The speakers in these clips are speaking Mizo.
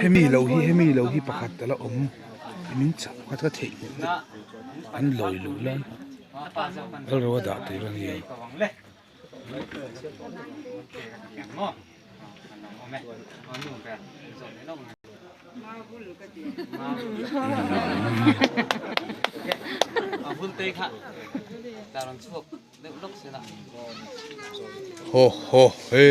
Hemi lo hi hemi lo hi pakhat a la awm min chak pakhat ka theih nghilh deuh an lawi luh lai lalro a dah tur a ni. Ho ho he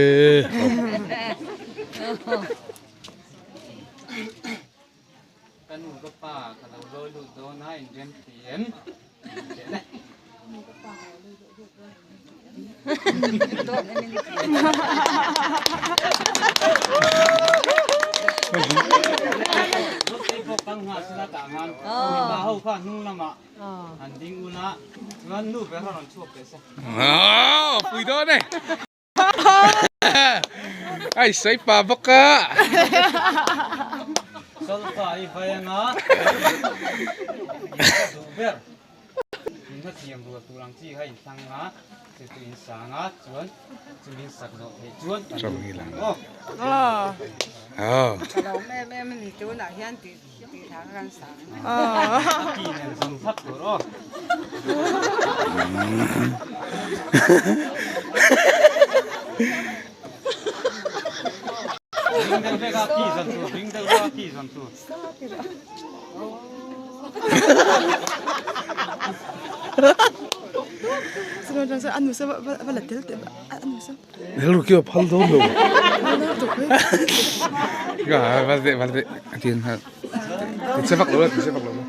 Pui dawn e. Ai sawi pa bawk a. Rilru kio phal dawn lo. Valte valte tin ha. Ti che vak lo la ti che vak lo la.